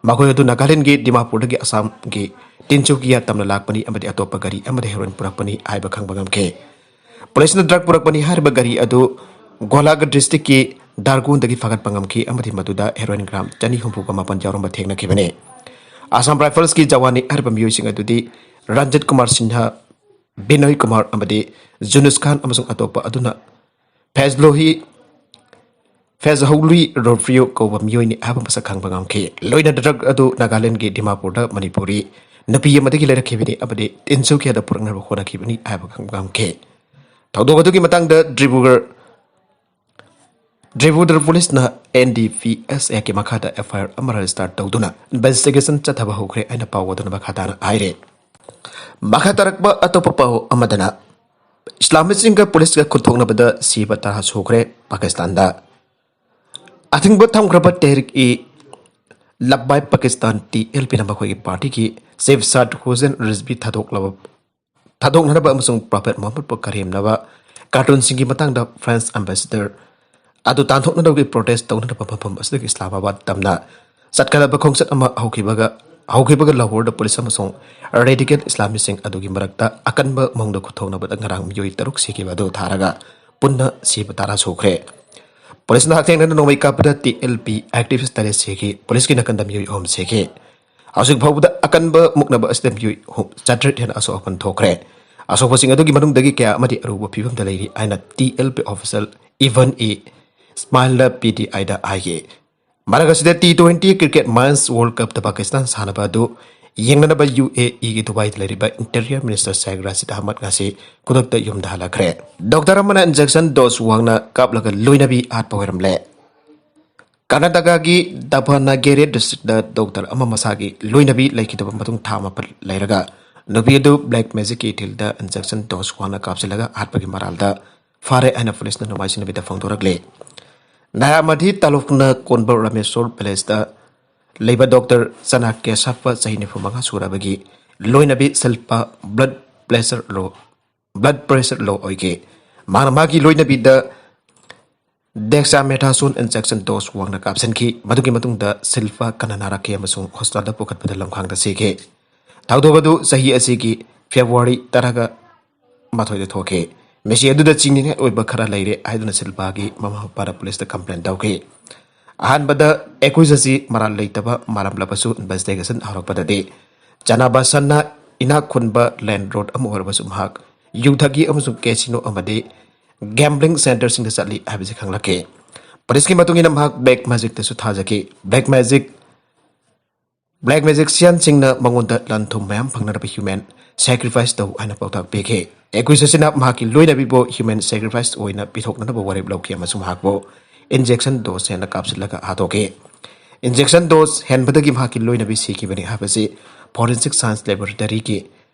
ꯃꯈꯣꯏ ꯑꯗꯨ ꯅꯥꯒꯥꯂꯦꯟꯗꯒꯤ ꯗꯤꯃꯥꯄꯨꯔꯗꯒꯤ ꯑꯁꯥꯝꯒꯤ ꯇꯤꯟꯁꯨꯀꯤꯌꯥ ꯇꯝꯅ ꯂꯥꯛꯄꯅꯤ ꯑꯃꯗꯤ ꯑꯇꯣꯞꯄ ꯒꯥꯔꯤ ꯑꯃꯗ ꯍꯦꯔꯣꯏꯟ ꯄꯨꯔꯛꯄꯅꯤ ꯍꯥꯏꯕ ꯈꯪꯕ ꯉꯝꯈꯤ꯫ ꯄꯨꯂꯤꯁꯅ ꯗ꯭ꯔꯒ ꯄꯨꯔꯛꯄꯅꯤ ꯍꯥꯏꯔꯤꯕ ꯒꯥꯔꯤ ꯑꯗꯨ ꯒꯣꯂꯥꯘꯥꯠ ꯗꯤꯁꯇ꯭ꯔꯤꯛꯀꯤ ꯗꯥꯔꯒꯨꯟꯗꯒꯤ ꯐꯥꯒꯠꯄ ꯉꯝꯈꯤ ꯑꯃꯗꯤ ꯃꯗꯨꯗ ꯍꯦꯔꯣꯏꯟ ꯒ꯭ꯔꯥꯝ ꯆꯅꯤ ꯍꯨꯝꯐꯨꯒ ꯃꯥꯄꯟ ꯌꯥꯎꯔꯝꯕ ꯊꯦꯡꯅꯈꯤꯕꯅꯤ꯫ ꯑꯁꯥꯝ ꯔꯥꯏꯐꯜꯁꯀꯤ ꯖꯋꯥꯟꯅꯤ ꯍꯥꯏꯔꯤꯕ ꯃꯤꯑꯣꯏꯁꯤꯡ ꯑꯗꯨꯗꯤ ꯔꯟꯖꯤꯠ ꯀꯨꯃꯥꯔ ꯁꯤꯟꯍ, ꯕꯤꯅꯣꯏ ꯀꯨꯃꯥꯔ ꯑꯃꯗꯤ ꯖꯨꯅꯨꯁ ꯈꯥꯟ ꯑꯃꯁꯨꯡ ꯑꯇꯣꯞꯄ ꯑꯗꯨꯅ ꯐꯦꯖꯂꯣꯍꯤ, ꯐꯦꯖꯍꯧꯂꯤ ꯔꯣꯐ꯭ꯔꯤꯌꯣ ꯀꯧꯕ ꯃꯤꯑꯣꯏꯅꯤ ꯍꯥꯏꯕ ꯃꯁꯛ ꯈꯪꯕ ꯉꯝꯈꯤ꯫ ꯂꯣꯏꯅ ꯗ꯭ꯔꯒ ꯑꯗꯨ ꯅꯥꯒꯥꯂꯦꯟꯗꯒꯤ ꯗꯤꯃꯥꯄꯨꯔꯗ ꯃꯅꯤꯄꯨꯔꯤ ꯅꯨꯄꯤ ꯑꯃꯗꯒꯤ ꯂꯩꯔꯛꯈꯤꯕꯅꯤ ꯑꯃꯗꯤ ꯇꯤꯟꯁꯨꯀꯤꯌꯥꯗ ꯄꯨꯔꯛꯅꯕ ꯍꯣꯠꯅꯈꯤꯕꯅꯤ ꯍꯥꯏꯕ ꯈꯪꯕ ꯉꯝꯈꯤ꯫ ꯊꯧꯗꯣꯛ ꯑꯗꯨꯒꯤ ꯃꯇꯥꯡꯗ ꯗꯤꯕ꯭ꯔꯨꯒꯔ ꯗ꯭ꯔꯤꯕꯨꯗꯔ ꯄꯨꯂꯤꯁꯅ ꯑꯦꯟ ꯗꯤ ꯄꯤ ꯑꯦꯁ ꯑꯦꯒꯤ ꯃꯈꯥꯗ ꯑꯦꯐ ꯑꯥꯏ ꯑꯥꯔ ꯑꯃ ꯔꯦꯖꯤꯁꯇꯥꯔ ꯇꯧꯗꯨꯅ ꯏꯟꯚꯦꯁꯇꯤꯒꯦꯁꯟ ꯆꯠꯊꯕ ꯍꯧꯈ꯭ꯔꯦ ꯍꯥꯏꯅ ꯄꯥꯎ ꯑꯗꯨꯅ ꯃꯈꯥ ꯇꯥꯅ ꯍꯥꯏꯔꯦ꯫ ꯃꯈꯥ ꯇꯥꯔꯛꯄ ꯑꯇꯣꯞꯄ ꯄꯥꯎ ꯑꯃꯗꯅ, ꯏꯁꯂꯥꯃꯤꯁꯁꯤꯡꯒ ꯄꯨꯂꯤꯁꯀ ꯈꯨꯠꯊꯣꯛꯅꯕꯗ ꯁꯤꯕ ꯇꯔꯥ ꯁꯨꯈ꯭ꯔꯦ ꯄꯥꯀꯤꯁꯇꯥꯟꯗ꯫ ꯑꯊꯤꯡꯕ ꯊꯝꯈ꯭ꯔꯕ ꯇꯦꯍ꯭ꯔꯤꯛ ꯏ ꯂꯕꯥꯏ ꯄꯥꯀꯤꯁꯇꯥꯟ, ꯇꯤ ꯑꯦꯜ ꯄꯤꯅ ꯃꯈꯣꯏꯒꯤ ꯄꯥꯔꯇꯤꯒꯤ ꯆꯤꯐ ꯁꯥꯗ ꯍꯨꯁꯦꯟ ꯔꯤꯖꯕꯤ ꯊꯥꯗꯣꯛꯂꯕ ꯊꯥꯗꯣꯛꯅꯅꯕ ꯑꯃꯁꯨꯡ ꯄ꯭ꯔꯣꯐꯦꯠ ꯃꯨꯍꯝꯃꯗꯄꯨ ꯀꯔꯦꯝꯅꯕ ꯀꯥꯔꯇꯨꯟꯁꯤꯡꯒꯤ ꯃꯇꯥꯡꯗ ꯐ꯭ꯔꯦꯟꯁ ꯑꯦꯝꯕꯦꯁꯦꯗꯔ ꯑꯗꯨ ꯇꯥꯟꯊꯣꯛꯅꯅꯕꯒꯤ ꯄ꯭ꯔꯣꯇꯦꯁ ꯇꯧꯅꯅꯕ ꯃꯐꯝ ꯑꯁꯤꯗꯒꯤ ꯏꯁꯂꯥꯃꯥꯕꯥꯗ ꯇꯝꯅ ꯆꯠꯀꯗꯕ ꯈꯣꯡꯆꯠ ꯑꯃ ꯍꯧꯈꯤꯕꯒ ꯍꯧꯈꯤꯕꯒ ꯂꯥꯍꯣꯔꯗ ꯄꯨꯂꯤꯁ ꯑꯃꯁꯨꯡ ꯔꯦꯗꯤꯀꯦꯜ ꯏꯁꯂꯥꯃꯤꯁꯁꯤꯡ ꯑꯗꯨꯒꯤ ꯃꯔꯛꯇ ꯑꯀꯟꯕ ꯃꯑꯣꯡꯗ ꯈꯨꯠꯊꯣꯛꯅꯕꯗ ꯉꯔꯥꯡ ꯃꯤꯑꯣꯏ ꯇꯔꯨꯛ ꯁꯤꯈꯤꯕ ꯑꯗꯨ ꯊꯥꯔꯒ ꯄꯨꯟꯅ ꯁꯤꯕ ꯇꯔꯥ ꯁꯨꯈ꯭ꯔꯦ꯫ ꯄꯨꯂꯤꯁꯅ ꯍꯛꯊꯦꯡꯅꯅ ꯅꯣꯡꯃꯩ ꯀꯥꯞꯄꯗ ꯇꯤ ꯑꯦꯜ ꯄꯤ ꯑꯦꯛꯇꯤꯚꯤꯁ ꯇꯔꯦꯠ ꯁꯤꯈꯤ꯫ ꯄꯨꯂꯤꯁꯀꯤ ꯅꯥꯀꯟꯗ ꯃꯤꯑꯣꯏ ꯑꯍꯨꯝ ꯁꯤꯈꯤ꯫ ꯍꯧꯖꯤꯛ ꯐꯥꯎꯕꯗ ꯑꯀꯟꯕ ꯃꯨꯛꯅꯕ ꯑꯁꯤꯗ ꯃꯤꯑꯣꯏ ꯍꯨꯝ-, ꯆꯥꯇ꯭ꯔꯦꯠ ꯍꯦꯟꯅ ꯑꯁꯣꯛ ꯑꯄꯟ ꯊꯣꯛꯈ꯭ꯔꯦ꯫ ꯑꯁꯣꯛꯄꯁꯤꯡ ꯑꯗꯨꯒꯤ ꯃꯅꯨꯡꯗꯒꯤ ꯀꯌꯥ ꯑꯃꯗꯤ ꯑꯔꯨꯕ ꯐꯤꯕꯝꯗ ꯂꯩꯔꯤ ꯍꯥꯏꯅ ꯇꯤ ꯑꯦꯜ ꯄꯤ ꯑꯣꯐꯤꯁꯤꯌꯦꯜ ꯏꯚꯟ ꯑꯦ ꯏꯁꯃꯥꯏꯜꯅ ꯄꯤ ꯇꯤ ꯑꯥꯏꯗ ꯍꯥꯏꯈꯤ꯫ ꯃꯔꯛ ꯑꯁꯤꯗ T twenty cricket men's world ꯀꯞꯇ ꯄꯥꯀꯤꯁꯇꯥꯟ ꯁꯥꯟꯅꯕ ꯑꯗꯨ ꯌꯦꯡꯅꯅꯕ ꯌꯨ ꯑꯦ ꯏꯒꯤ ꯗꯨꯕꯥꯏꯗ ꯂꯩꯔꯤꯕ ꯏꯟꯇꯤꯔꯤꯌꯔ ꯃꯤꯅꯤꯁꯇꯔ ꯁꯦꯈ ꯔꯥꯁꯤꯗ ꯑꯍꯃꯗ ꯉꯁꯤ ꯈꯨꯗꯛꯇ ꯌꯨꯝꯗ ꯍꯜꯂꯛꯈ꯭ꯔꯦ꯫ ꯗꯣꯛꯇꯔ ꯑꯃꯅ ꯏꯟꯖꯦꯛꯁꯟ ꯗꯣꯁ ꯋꯥꯡꯅ ꯀꯥꯞꯂꯒ ꯂꯣꯏꯅꯕꯤ ꯍꯥꯠꯄ ꯑꯣꯏꯔꯝꯂꯦ꯫ ꯀꯔꯅꯥꯇꯀꯥꯒꯤ ꯗꯥꯚꯅꯒꯦꯔꯦ ꯗꯤꯁꯇ꯭ꯔꯤꯛꯇ ꯗꯣꯛꯇꯔ ꯑꯃ ꯃꯁꯥꯒꯤ ꯂꯣꯏꯅꯕꯤ ꯂꯩꯈꯤꯗꯕ ꯃꯇꯨꯡ ꯊꯥ ꯃꯥꯄꯜ ꯂꯩꯔꯒ ꯅꯨꯄꯤ ꯑꯗꯨ ꯕ꯭ꯂꯦꯛ ꯃꯦꯖꯤꯛꯀꯤ ꯏꯊꯤꯜꯗ ꯏꯟꯖꯦꯛꯁꯟ ꯗꯣꯁ ꯋꯥꯡꯅ ꯀꯥꯞꯁꯤꯜꯂꯒ ꯍꯥꯠꯄꯒꯤ ꯃꯔꯥꯜꯗ ꯐꯥꯔꯦ ꯍꯥꯏꯅ ꯄꯨꯂꯤꯁꯅ ꯅꯣꯡꯃꯥꯏꯖꯤꯡ ꯅꯨꯃꯤꯠꯇ ꯐꯣꯡꯗꯣꯔꯛꯂꯦ꯫ ꯅꯥꯌꯥꯃꯥꯙꯤ ꯇꯥꯂꯨꯛꯅ ꯀꯣꯟꯕ ꯔꯥꯃꯦꯁꯣꯔ ꯚꯤꯂꯦꯖꯇ ꯂꯩꯕ ꯗꯣꯛꯇꯔ ꯆꯅꯥꯀ꯭ꯌ ꯁꯥꯞꯄ ꯆꯍꯤ ꯅꯤꯐꯨ ꯃꯉꯥ ꯁꯨꯔꯕꯒꯤ ꯂꯣꯏꯅꯕꯤ ꯁꯤꯜꯄꯥ ꯕ꯭ꯂꯗ ꯄ꯭ꯔꯦꯁꯔ ꯂꯣ, ꯕ꯭ꯂꯗ ꯄ꯭ꯔꯦꯁꯔ ꯂꯣ ꯑꯣꯏꯈꯤ꯫ ꯃꯍꯥꯛꯅ ꯃꯥꯒꯤ ꯂꯣꯏꯅꯕꯤꯗ ꯗꯦꯛꯁꯥꯃꯦꯊꯥꯁꯣꯟ ꯏꯟꯖꯦꯛꯁꯟ ꯗꯣꯁ ꯋꯥꯡꯅ ꯀꯥꯞꯁꯤꯟꯈꯤ꯫ ꯃꯗꯨꯒꯤ ꯃꯇꯨꯡꯗ ꯁꯤꯜꯄꯥ ꯀꯟꯅ ꯅꯥꯔꯛꯈꯤ ꯑꯃꯁꯨꯡ ꯍꯣꯁꯄꯤꯇꯥꯜꯗ ꯄꯨꯈꯠꯄꯗ ꯂꯝꯈꯥꯡꯗ ꯁꯤꯈꯤ꯫ ꯊꯧꯗꯣꯛ ꯑꯗꯨ ꯆꯍꯤ ꯑꯁꯤꯒꯤ ꯐꯦꯕ꯭ꯔꯨꯋꯥꯔꯤ ꯇꯔꯥꯒ ꯃꯥꯊꯣꯏꯗ ꯊꯣꯛꯈꯤ꯫ ꯃꯁꯤ ꯑꯗꯨꯗ ꯆꯤꯡꯅꯤꯡꯉꯥꯏ ꯑꯣꯏꯕ ꯈꯔ ꯂꯩꯔꯦ ꯍꯥꯏꯗꯨꯅ ꯁꯤꯜꯄꯥꯒꯤ ꯃꯃꯥ ꯃꯄꯥꯅ ꯄꯨꯂꯤꯁꯇ ꯀꯝꯄ꯭ꯂꯦꯟ ꯇꯧꯈꯤ꯫ ꯑꯍꯥꯟꯕꯗ ꯑꯦꯀ꯭ꯌꯨꯖ ꯑꯁꯤ ꯃꯔꯥꯜ ꯂꯩꯇꯕ ꯃꯥꯜꯂꯝꯂꯕꯁꯨ ꯏꯟꯚꯦꯁꯇꯤꯒꯦꯁꯟ ꯍꯧꯔꯛꯄꯗꯗꯤ ꯆꯅꯥꯕꯥꯁꯟꯅ ꯏꯅꯥꯛ ꯈꯨꯟꯕ ꯂꯦꯟꯗ ꯂꯣꯔꯗ ꯑꯃ ꯑꯣꯏꯔꯕꯁꯨ ꯃꯍꯥꯛ ꯌꯨ ꯊꯛꯏ ꯑꯃꯁꯨꯡ ꯀꯦꯁꯤꯅꯣ ꯑꯃꯗꯤ ꯒꯦꯝꯕ꯭ꯂꯤꯡ ꯁꯦꯟꯇꯔꯁꯤꯡꯗ ꯆꯠꯂꯤ ꯍꯥꯏꯕꯁꯤ ꯈꯪꯂꯛꯈꯤ꯫ ꯄꯨꯂꯤꯁꯀꯤ ꯃꯇꯨꯡ ꯏꯟꯅ ꯃꯍꯥꯛ ꯕ꯭ꯂꯦꯛ ꯃꯦꯖꯤꯛꯇꯁꯨ ꯊꯥꯖꯈꯤ꯫ ꯕ꯭ꯂꯦꯛ ꯃꯦꯖꯤꯛ ꯕ꯭ꯂꯦꯛ ꯃꯦꯖꯤꯛꯁꯤꯌꯟꯁꯤꯡꯅ ꯃꯉꯣꯟꯗ ꯂꯟ ꯊꯨꯝ ꯃꯌꯥꯝ ꯐꯪꯅꯅꯕ ꯍ꯭ꯌꯨꯃꯦꯟ ꯁꯦꯀ꯭ꯔꯤꯐꯥꯏꯁ ꯇꯧ ꯍꯥꯏꯅ ꯄꯥꯎꯇꯥꯛ ꯄꯤꯈꯤ꯫ ꯑꯦꯀ꯭ꯌꯨꯖ ꯑꯁꯤꯅ ꯃꯍꯥꯛꯀꯤ ꯂꯣꯏꯅꯕꯤꯕꯨ ꯍ꯭ꯌꯨꯃꯦꯟ ꯁꯦꯀ꯭ꯔꯤꯐꯥꯏꯁ ꯑꯣꯏꯅ ꯄꯤꯊꯣꯛꯅꯅꯕ ꯋꯥꯔꯦꯞ ꯂꯧꯈꯤ ꯑꯃꯁꯨꯡ ꯃꯍꯥꯛꯄꯨ injection dose ꯍꯦꯟꯅ ꯀꯥꯞꯁꯤꯜꯂꯒ ꯍꯥꯠꯇꯣꯛꯈꯤ꯫ Injection dose ꯍꯦꯟꯕꯗꯒꯤ ꯃꯍꯥꯛꯀꯤ ꯂꯣꯏꯅꯕꯤ ꯁꯤꯈꯤꯕꯅꯤ ꯍꯥꯏꯕꯁꯤ forensic science laboratoryꯒꯤ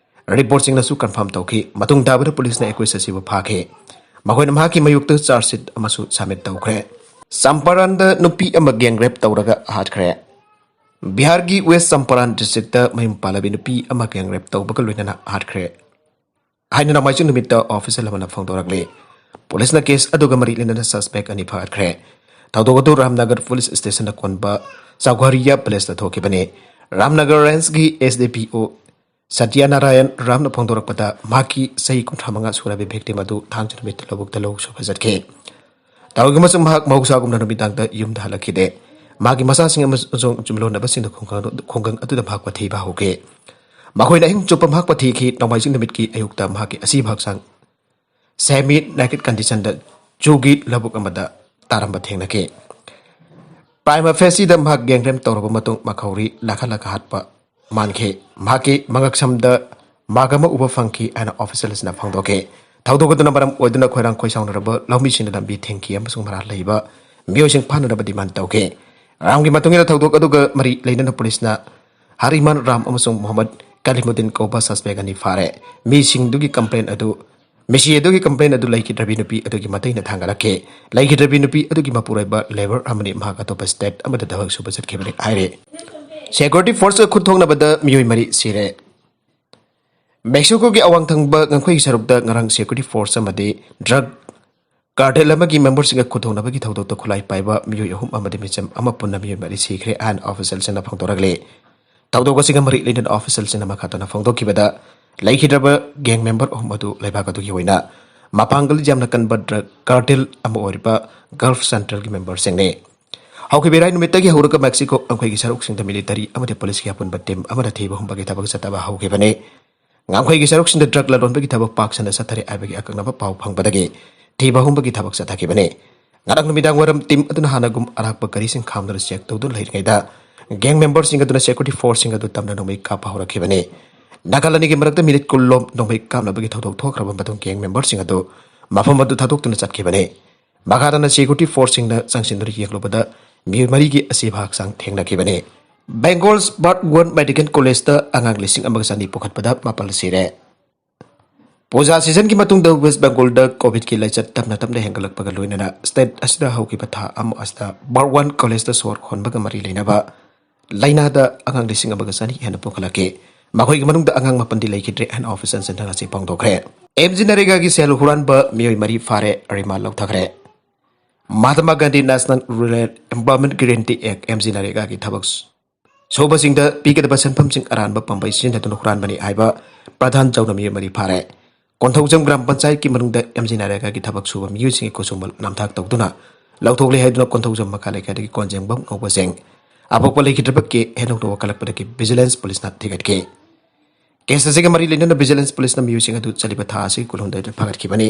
reportꯁꯤꯡꯅꯁꯨ confirm ꯇꯧꯈꯤ꯫ ꯃꯇꯨꯡ ꯇꯥꯕꯗ ꯄꯨꯂꯤꯁꯅ accused ꯑꯁꯤꯕꯨ ꯐꯥꯈꯤ꯫ ꯃꯈꯣꯏꯅ ꯃꯍꯥꯛꯀꯤ ꯃꯥꯌꯣꯛꯇ charge sheet ꯑꯃꯁꯨ submit ꯇꯧꯈ꯭ꯔꯦ꯫ ꯆꯝꯄꯥꯔꯟꯗ ꯅꯨꯄꯤ ꯑꯃ gang rape ꯇꯧꯔꯒ ꯍꯥꯠꯈ꯭ꯔꯦ꯫ ꯕꯤꯍꯥꯔꯒꯤ West Champaran districtꯇ ꯃꯌꯨꯝ ꯄꯥꯜꯂꯕꯤ ꯅꯨꯄꯤ ꯑꯃ gang rape ꯇꯧꯕꯒ ꯂꯣꯏꯅꯅ ꯍꯥꯠꯈ꯭ꯔꯦ ꯍꯥꯏꯅ ꯅꯣꯡꯃꯥꯏꯖꯤꯡ ꯅꯨꯃꯤꯠꯇ official ꯑꯃꯅ ꯐꯣꯡꯗꯣꯔꯛꯂꯤ꯫ ꯄꯨꯂꯤꯁꯅ case ꯑꯗꯨꯒ ꯃꯔꯤ ꯂꯩꯅꯅ suspect ꯑꯅꯤ ꯐꯥꯒꯠꯈ꯭ꯔꯦ꯫ ꯊꯧꯗꯣꯛ ꯑꯗꯨ ꯔꯥꯝꯅꯒꯔ police stationꯗ ꯀꯣꯟꯕ ꯆꯧꯘꯔꯤꯌꯥ villageꯇ ꯊꯣꯛꯈꯤꯕꯅꯤ꯫ ꯔꯥꯝꯅꯒꯔ rangeꯀꯤ SDPO ꯁꯇ꯭ꯌꯅꯥꯔꯥꯌꯟ ꯔꯥꯝꯅ ꯐꯣꯡꯗꯣꯔꯛꯄꯗ, ꯃꯍꯥꯛꯀꯤ ꯆꯍꯤ ꯀꯨꯟꯊ꯭ꯔꯥ ꯃꯉꯥ ꯁꯨꯔꯕꯤ victim ꯑꯗꯨ ꯊꯥꯡꯖ ꯅꯨꯃꯤꯠꯇ ꯂꯧꯕꯨꯛꯇ ꯂꯧ ꯁꯨꯕ ꯆꯠꯈꯤ꯫ ꯇꯧꯔꯤꯕ ꯑꯃꯁꯨꯡ ꯃꯍꯥꯛ ꯃꯍꯧꯁꯥꯒꯨꯝꯅ ꯅꯨꯃꯤꯗꯥꯡꯗ ꯌꯨꯝꯗ ꯍꯜꯂꯛꯈꯤꯗꯦ꯫ ꯃꯍꯥꯛꯀꯤ ꯃꯆꯥꯁꯤꯡ ꯑꯃꯁꯨꯡ ꯆꯨꯝꯂꯣꯟꯅꯕꯁꯤꯡꯅ ꯈꯨꯡꯒꯪ ꯑꯗꯨ, ꯈꯨꯡꯒꯪ ꯑꯗꯨꯗ ꯃꯍꯥꯛꯄꯨ ꯊꯤꯕ ꯍꯧꯈꯤ꯫ ꯃꯈꯣꯏꯅ ꯑꯍꯤꯡ ꯆꯨꯞꯄ ꯃꯍꯥꯛꯄꯨ ꯊꯤꯈꯤ꯫ ꯅꯣꯡꯃꯥꯏꯖꯤꯡ ꯅꯨꯃꯤꯠꯀꯤ ꯑꯌꯨꯛꯇ ꯃꯍꯥꯛꯀꯤ ꯑꯁꯤꯕ ꯍꯛꯆꯥꯡ semi naked conditionꯗ ꯖꯨꯒꯤ ꯂꯧꯕꯨꯛ ꯑꯃꯗ ꯇꯥꯔꯝꯕ ꯊꯦꯡꯅꯈꯤ꯫ Prima facieꯗ ꯃꯍꯥꯛ gang rape ꯇꯧꯔꯕ ꯃꯇꯨꯡ ꯃꯈꯧꯔꯤ ꯂꯥꯈꯠꯂꯒ ꯍꯥꯠꯄ ꯃꯥꯟꯈꯤ꯫ ꯃꯍꯥꯛꯀꯤ ꯃꯉꯛꯁꯝꯗ mark ꯑꯃ ꯎꯕ ꯐꯪꯈꯤ ꯍꯥꯏꯅ officialꯁꯤꯡꯅ ꯐꯣꯡꯗꯣꯛꯈꯤ꯫ ꯊꯧꯗꯣꯛ ꯑꯗꯨꯅ ꯃꯔꯝ ꯑꯣꯏꯗꯨꯅ ꯈꯣꯏꯔꯥꯡ ꯈꯣꯏꯁꯥꯎꯅꯔꯕ ꯂꯧꯃꯤꯁꯤꯡꯅ ꯂꯝꯕꯤ ꯊꯤꯡꯈꯤ ꯑꯃꯁꯨꯡ ꯃꯔꯥꯜ ꯂꯩꯕ ꯃꯤꯑꯣꯏꯁꯤꯡ ꯐꯥꯅꯅꯕ demand ꯇꯧꯈꯤ꯫ ꯔꯥꯝꯒꯤ ꯃꯇꯨꯡ ꯏꯟꯅ ꯊꯧꯗꯣꯛ ꯑꯗꯨꯒ ꯃꯔꯤ ꯂꯩꯅꯅ ꯄꯨꯂꯤꯁꯅ ꯍꯔꯤꯃꯥꯟ ꯔꯥꯝ ꯑꯃꯁꯨꯡ ꯃꯣꯍꯝꯃꯗ ꯀꯂꯤꯃꯨꯗꯤꯟ ꯀꯧꯕ suspect ꯑꯅꯤ ꯐꯥꯔꯦ꯫ ꯃꯤꯁꯤꯡꯗꯨꯒꯤ complaint ꯑꯗꯨ, ꯃꯤꯁꯤ ꯑꯗꯨꯒꯤ complaint ꯑꯗꯨ ꯂꯩꯈꯤꯗ꯭ꯔꯕꯤ ꯅꯨꯄꯤ ꯑꯗꯨꯒꯤ ꯃꯇꯩꯅ ꯊꯥꯡꯒꯠꯂꯛꯈꯤ꯫ ꯂꯩꯈꯤꯗ꯭ꯔꯕꯤ ꯅꯨꯄꯤ ꯑꯗꯨꯒꯤ ꯃꯄꯨꯔꯣꯏꯕ labour ꯑꯃꯅꯤ, ꯃꯍꯥꯛ ꯑꯇꯣꯞꯄ state ꯑꯃꯗ ꯊꯕꯛ ꯁꯨꯕ ꯆꯠꯈꯤꯕꯅꯤ ꯍꯥꯏꯔꯤ꯫ Security forceꯀ ꯈꯨꯠ ꯊꯣꯛꯅꯕꯗ ꯃꯤꯑꯣꯏ ꯃꯔꯤ ꯁꯤꯔꯦ꯫ ꯃꯦꯛꯁꯤꯀꯣꯒꯤ ꯑꯋꯥꯡ ꯊꯪꯕ ꯉꯝꯈꯩꯒꯤ ꯁꯔꯨꯛꯇ ꯉꯔꯥꯡ security force ꯑꯃꯗꯤ drug cartel ꯑꯃꯒꯤ memberꯁꯤꯡꯒ ꯈꯨꯠꯊꯣꯛꯅꯕꯒꯤ ꯊꯧꯗꯣꯛꯇ ꯈꯨꯠꯂꯥꯏ ꯄꯥꯏꯕ ꯃꯤꯑꯣꯏ ꯑꯍꯨꯝ ꯑꯃꯗꯤ ꯃꯤꯆꯝ ꯑꯃ ꯄꯨꯟꯅ ꯃꯤꯑꯣꯏ ꯃꯔꯤ ꯁꯤꯈ꯭ꯔꯦ ꯍꯥꯏꯅ officialꯁꯤꯡꯅ ꯐꯣꯡꯗꯣꯔꯛꯂꯤ꯫ ꯊꯧꯗꯣꯛ ꯑꯁꯤꯒ ꯃꯔꯤ ꯂꯩꯅꯅ officialꯁꯤꯡꯅ ꯃꯈꯥ ꯇꯥꯅ ꯐꯣꯡꯗꯣꯛꯈꯤꯕꯗ, ꯂꯩꯈꯤꯗ꯭ꯔꯕ gang member ꯑꯍꯨꯝ ꯑꯗꯨ ꯂꯩꯕꯥꯛ ꯑꯗꯨꯒꯤ ꯑꯣꯏꯅ ꯃꯄꯥꯡꯒꯜ ꯌꯥꯝꯅ ꯀꯟꯕ drug cartel ꯑꯃ ꯑꯣꯏꯔꯤꯕ Gulf Centralꯒꯤ memberꯁꯤꯡꯅꯤ꯫ ꯍꯧꯈꯤꯕ ꯏꯔꯥꯏ ꯅꯨꯃꯤꯠꯇꯒꯤ ꯍꯧꯔꯒ ꯃꯦꯛꯁꯤꯀꯣ ꯉꯝꯈꯩꯒꯤ ꯁꯔꯨꯛꯁꯤꯡꯗ military ꯑꯃꯗꯤ ꯄꯨꯂꯤꯁꯀꯤ ꯑꯄꯨꯟꯕ team ꯑꯃꯅ ꯊꯤꯕ ꯍꯨꯝꯕꯒꯤ ꯊꯕꯛ ꯆꯠꯊꯕ ꯍꯧꯈꯤꯕꯅꯤ꯫ ꯉꯝꯈꯩꯒꯤ ꯁꯔꯨꯛꯁꯤꯡꯗ drug ꯂꯂꯣꯟꯕꯒꯤ ꯊꯕꯛ ꯄꯥꯛ ꯁꯟꯅ ꯆꯠꯊꯔꯦ ꯍꯥꯏꯕꯒꯤ ꯑꯀꯛꯅꯕ ꯄꯥꯎ ꯐꯪꯕꯗꯒꯤ ꯊꯤꯕ ꯍꯨꯝꯕꯒꯤ ꯊꯕꯛ ꯆꯠꯊꯈꯤꯕꯅꯤ꯫ ꯉꯔꯥꯡ ꯅꯨꯃꯤꯗꯥꯡ ꯋꯥꯏꯔꯝ team ꯑꯗꯨꯅ ꯍꯥꯟꯅꯒꯨꯝ ꯑꯔꯥꯛꯄ ꯒꯥꯔꯤꯁꯤꯡ ꯈꯥꯝꯗꯨꯅ check ꯇꯧꯗꯨꯅ ꯂꯩꯔꯤꯉꯩꯗ, gang memberꯁꯤꯡ ꯑꯗꯨꯅ security forceꯁꯤꯡ ꯑꯗꯨ ꯇꯝꯅ ꯅꯣꯡꯃꯩ ꯀꯥꯞꯄ ꯍꯧꯔꯛꯈꯤꯕꯅꯤ꯫ ꯅꯥꯀꯜ ꯑꯅꯤꯒꯤ ꯃꯔꯛꯇ minute ꯀꯨꯟ ꯂꯣꯝ ꯅꯣꯡꯃꯩ ꯀꯥꯞꯅꯕꯒꯤ ꯊꯧꯗꯣꯛ ꯊꯣꯛꯈ꯭ꯔꯕ ꯃꯇꯨꯡ gang memberꯁꯤꯡ ꯑꯗꯨ ꯃꯐꯝ ꯑꯗꯨ ꯊꯥꯗꯣꯛꯇꯨꯅ ꯆꯠꯈꯤꯕꯅꯤ꯫ ꯃꯈꯥꯗꯅ ꯁꯦꯀ꯭ꯌꯨꯔꯤꯇꯤ ꯐꯣꯔꯁꯁꯤꯡꯅ ꯆꯪꯁꯤꯟꯗꯨꯅ ꯌꯦꯡꯂꯨꯕꯗ ꯃꯤꯑꯣꯏ ꯃꯔꯤꯒꯤ ꯑꯁꯤꯕ ꯍꯛꯆꯥꯡ ꯊꯦꯡꯅꯈꯤꯕꯅꯤ꯫ ꯕꯦꯡꯒꯣꯜꯁ ꯕꯥꯔꯠ ꯋꯥꯟ ꯃꯦꯗꯤꯀꯦꯜ ꯀꯣꯂꯦꯖꯇ ꯑꯉꯥꯡ ꯂꯤꯁꯤꯡ ꯑꯃꯒ ꯆꯅꯤ ꯄꯨꯈꯠꯄꯗ ꯃꯥꯄꯜ ꯁꯤꯔꯦ꯫ ꯄꯨꯖꯥ ꯁꯤꯖꯟꯒꯤ ꯃꯇꯨꯡꯗ ꯋꯦꯁ ꯕꯦꯡꯒꯣꯜꯗ ꯀꯣꯚꯤꯗꯀꯤ ꯂꯥꯏꯆꯠ ꯇꯞꯅ ꯇꯞꯅ ꯍꯦꯟꯒꯠꯂꯛꯄꯒ ꯂꯣꯏꯅꯅ ꯁ꯭ꯇꯦꯠ ꯑꯁꯤꯗ ꯍꯧꯈꯤꯕ ꯊꯥ ꯑꯃ ꯑꯁꯤꯗ ꯕꯥꯔꯠ ꯋꯥꯟ ꯀꯣꯂꯦꯖꯇ ꯁꯣꯔ ꯍꯣꯟꯕꯒ ꯃꯔꯤ ꯂꯩꯅꯕ ꯂꯥꯏꯅꯥꯗ ꯑꯉꯥꯡ ꯂꯤꯁꯤꯡ ꯑꯃꯒ ꯆꯅꯤ ꯍꯦꯟꯅ ꯄꯨꯈꯠꯂꯛꯈꯤ꯫ ꯃꯈꯣꯏꯒꯤ ꯃꯅꯨꯡꯗ ꯑꯉꯥꯡ ꯃꯥꯄꯟꯗꯤ ꯂꯩꯈꯤꯗ꯭ꯔꯦ ꯍꯥꯏꯅ ꯑꯣꯐꯤꯁꯤꯌꯦꯜꯁꯤꯡꯅ ꯉꯁꯤ ꯐꯣꯡꯗꯣꯛꯈ꯭ꯔꯦ꯫ ꯑꯦꯝ ꯖꯤ ꯅꯔꯦꯒꯥꯒꯤ ꯁꯦꯜ ꯍꯨꯔꯥꯟꯕ ꯃꯤꯑꯣꯏ ꯃꯔꯤ ꯐꯥꯔꯦ, ꯔꯤꯃꯥꯟ ꯂꯧꯊꯈ꯭ꯔꯦ꯫ Mahatma Gandhi national rural employment guarantee act, M G ꯅꯔꯦꯒꯥꯒꯤ ꯊꯕꯛ ꯁꯨꯕꯁꯤꯡꯗ ꯄꯤꯒꯗꯕ ꯁꯦꯟꯐꯝꯁꯤꯡ ꯑꯔꯥꯟꯕ ꯄꯥꯝꯕꯩ ꯁꯤꯖꯤꯟꯅꯗꯨꯅ ꯍꯨꯔꯥꯟꯕꯅꯤ ꯍꯥꯏꯕ ꯄ꯭ꯔꯙꯥꯟ ꯌꯥꯎꯅ ꯃꯤꯑꯣꯏ ꯃꯔꯤ ꯐꯥꯔꯦ꯫ ꯀꯣꯟꯊꯧꯖꯝ ꯒ꯭ꯔꯥꯝ ꯄꯟꯆꯥꯌꯠꯀꯤ ꯃꯅꯨꯡꯗ ꯑꯦꯝ ꯖꯤ ꯅꯔꯦꯒꯥꯒꯤ ꯊꯕꯛ ꯁꯨꯕ ꯃꯤꯑꯣꯏꯁꯤꯡꯒꯤ ꯈꯨꯠꯁꯨꯃꯟ ꯅꯝꯊꯥꯛ ꯇꯧꯗꯨꯅ ꯂꯧꯊꯣꯛꯂꯦ ꯍꯥꯏꯗꯨꯅ ꯀꯣꯟꯊꯧꯖꯝ ꯃꯈꯥ ꯂꯩꯀꯥꯏꯗꯒꯤ ꯀꯣꯟꯖꯦꯡꯕꯝ ꯉꯧꯕꯁꯤꯡ ꯑꯄꯣꯛꯄ ꯂꯩꯈꯤꯗ꯭ꯔꯕ ꯀꯦ ꯍꯦꯅꯧꯅ ꯋꯥꯀꯠꯂꯛꯄꯗꯒꯤ ꯚꯤꯖꯤꯂꯦꯟꯁ ꯄꯨꯂꯤꯁꯅ ꯊꯤꯒꯠꯈꯤ꯫ ꯀꯦꯁ ꯑꯁꯤꯒ ꯃꯔꯤ ꯂꯩꯅꯅ ꯚꯤꯖꯤꯂꯦꯟꯁ ꯄꯨꯂꯤꯁꯅ ꯃꯤꯑꯣꯏꯁꯤꯡ ꯑꯗꯨ ꯆꯠꯂꯤꯕ ꯊꯥ ꯑꯁꯤꯒꯤ ꯀꯨꯟꯍꯨꯝꯗꯣꯏꯗ ꯐꯥꯒꯠꯈꯤꯕꯅꯤ꯫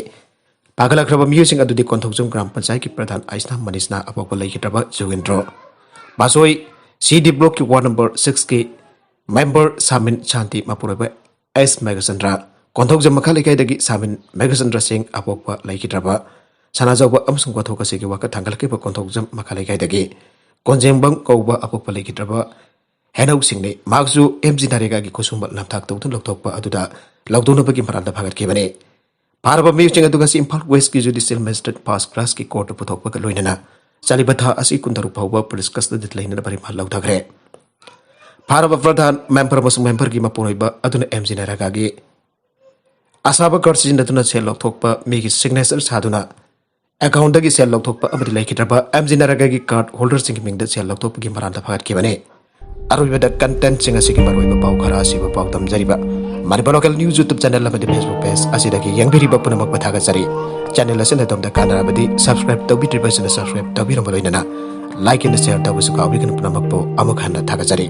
ꯐꯥꯒꯠꯂꯛꯈ꯭ꯔꯕ ꯃꯤꯑꯣꯏꯁꯤꯡ ꯑꯗꯨꯗꯤ ꯀꯣꯟꯊꯧꯖꯝ ꯒ꯭ꯔꯥꯝ ꯄꯟꯆꯥꯌꯠꯀꯤ ꯄ꯭ꯔꯙꯥꯟ ꯑꯥꯏꯁꯅꯥ ꯃꯅꯤꯁꯅꯥ, ꯑꯄꯣꯛꯄ ꯂꯩꯈꯤꯗ꯭ꯔꯕ ꯖꯨꯒꯦꯟꯗ꯭ꯔꯣ, ꯕꯥꯁꯣꯏ ꯁꯤ ꯗꯤ ꯕ꯭ꯂꯣꯛꯀꯤ ꯋꯥꯔꯗ ꯅꯝꯕꯔ ꯁꯤꯛꯁꯀꯤ ꯃꯦꯝꯕꯔ ꯁꯥꯃꯤꯟ ꯁꯥꯟꯇꯤ, ꯃꯄꯨꯔꯣꯏꯕ ꯑꯦꯁ ꯃꯦꯘꯆꯟꯗ꯭ꯔ, ꯀꯣꯟꯊꯧꯖꯝ ꯃꯈꯥ ꯂꯩꯀꯥꯏꯗꯒꯤ ꯁꯥꯃꯤꯟ ꯃꯦꯘꯆꯟꯗ꯭ꯔ ꯁꯤꯡ, ꯑꯄꯣꯛꯄ ꯂꯩꯈꯤꯗ꯭ꯔꯕ ꯁꯅꯥꯖꯥꯎꯕ ꯑꯃꯁꯨꯡ ꯋꯥꯊꯣꯛ ꯑꯁꯤꯒꯤ ꯋꯥꯀꯠ ꯊꯥꯡꯒꯠꯂꯛꯈꯤꯕ ꯀꯣꯟꯊꯧꯖꯝ ꯃꯈꯥ ꯂꯩꯀꯥꯏꯗꯒꯤ ꯀꯣꯟꯖꯦꯡꯕꯝ ꯀꯧꯕ ꯑꯄꯣꯛꯄ ꯂꯩꯈꯤꯗ꯭ꯔꯕ ꯍꯦꯅꯧꯁꯤꯡꯅꯤ꯫ ꯃꯍꯥꯛꯁꯨ ꯑꯦꯝ ꯖꯤ ꯅꯔꯦꯒꯥꯒꯤ ꯈꯨꯠꯁꯨꯃꯟ ꯅꯝꯊꯥꯛ ꯇꯧꯗꯨꯅ ꯂꯧꯊꯣꯛꯄ ꯑꯗꯨꯗ ꯂꯧꯊꯣꯛꯅꯕꯒꯤ ꯃꯔꯥꯜꯗ ꯐꯥꯒꯠꯈꯤꯕꯅꯤ꯫ ꯐꯥꯔꯕ ꯃꯤꯑꯣꯏꯁꯤꯡ ꯑꯗꯨ ꯉꯁꯤ ꯏꯝꯐꯥꯜ ꯋꯦꯁꯀꯤ ꯖꯨꯗꯤꯁꯤꯌꯦꯜ ꯃꯦꯖꯤꯁꯇ꯭ꯔꯦꯠ ꯐꯥꯔꯁ ꯀ꯭ꯂꯥꯁꯀꯤ ꯀꯣꯔꯠꯇ ꯄꯨꯊꯣꯛꯄꯒ ꯂꯣꯏꯅꯅ ꯆꯠꯂꯤꯕ ꯊꯥ ꯑꯁꯤ ꯀꯨꯟꯇꯔꯨꯛ ꯐꯥꯎꯕ ꯄꯨꯂꯤꯁ ꯀꯁꯇꯗꯤꯗ ꯂꯩꯅꯅꯕ ꯔꯤꯃꯥꯟ ꯂꯧꯊꯈ꯭ꯔꯦ꯫ ꯐꯥꯔꯕ ꯄ꯭ꯔꯙꯥꯟ, ꯃꯦꯝꯕꯔ ꯑꯃꯁꯨꯡ ꯃꯦꯝꯕꯔꯒꯤ ꯃꯄꯨꯔꯣꯏꯕ ꯑꯗꯨꯅ ꯑꯦꯝ ꯖꯤ ꯅꯔꯦꯒꯥꯒꯤ ꯑꯁꯥꯕ ꯀꯥꯔꯗ ꯁꯤꯖꯤꯟꯅꯗꯨꯅ ꯁꯦꯜ ꯂꯧꯊꯣꯛꯄ, ꯃꯤꯒꯤ ꯁꯤꯒꯅꯦꯆꯔ ꯁꯥꯗꯨꯅ ꯑꯦꯀꯥꯎꯟꯗꯒꯤ ꯁꯦꯜ ꯂꯧꯊꯣꯛꯄ ꯑꯃꯗꯤ ꯂꯩꯈꯤꯗ꯭ꯔꯕ ꯑꯦꯝ ꯖꯤ ꯅꯔꯦꯒꯥꯒꯤ ꯀꯥꯔꯗ ꯍꯣꯜꯗꯔꯁꯤꯡꯒꯤ ꯃꯤꯡꯗ ꯁꯦꯜ ꯂꯧꯊꯣꯛꯄꯒꯤ ꯃꯔꯥꯜꯗ ꯐꯥꯒꯠꯈꯤꯕꯅꯤ꯫ ꯑꯔꯣꯏꯕꯗ ꯀꯟꯇꯦꯟꯠꯁꯤꯡ ꯑꯁꯤꯒꯤ ꯃꯔꯨꯑꯣꯏꯕ ꯄꯥꯎ ꯈꯔ ꯑꯁꯤꯕꯨ ꯄꯥꯎꯗꯝꯖꯔꯤꯕ ꯃꯅꯤꯄꯨꯔ ꯂꯣꯀꯦꯜ ꯅ꯭ꯌꯨꯁ ꯌꯨꯇ꯭ꯌꯨꯕ ꯆꯦꯅꯦꯜ ꯑꯃꯗꯤ ꯐꯦꯁꯕꯨꯛ ꯄꯦꯖ ꯑꯁꯤꯗꯒꯤ ꯌꯦꯡꯕꯤꯔꯤꯕ ꯄꯨꯝꯅꯃꯛꯄꯨ ꯊꯥꯒꯠꯆꯔꯤ꯫ ꯆꯦꯅꯦꯜ ꯑꯁꯤꯅ ꯑꯗꯣꯝꯗ ꯀꯥꯟꯅꯔꯕꯗꯤ ꯁꯕꯁꯀ꯭ꯔꯥꯏꯕ ꯇꯧꯕꯤꯗ꯭ꯔꯤꯕꯁꯤꯡꯅ ꯁꯕꯁꯀ꯭ꯔꯥꯏꯕ ꯇꯧꯕꯤꯔꯝꯕ ꯂꯣꯏꯅꯅ ꯂꯥꯏꯛ ꯑꯃꯗꯤ ꯁꯦꯌꯔ ꯇꯧꯕꯁꯨ ꯀꯥꯎꯕꯤꯒꯅꯨ꯫ ꯄꯨꯝꯅꯃꯛꯄꯨ ꯑꯃꯨꯛ ꯍꯟꯅ ꯊꯥꯒꯠꯆꯔꯤ꯫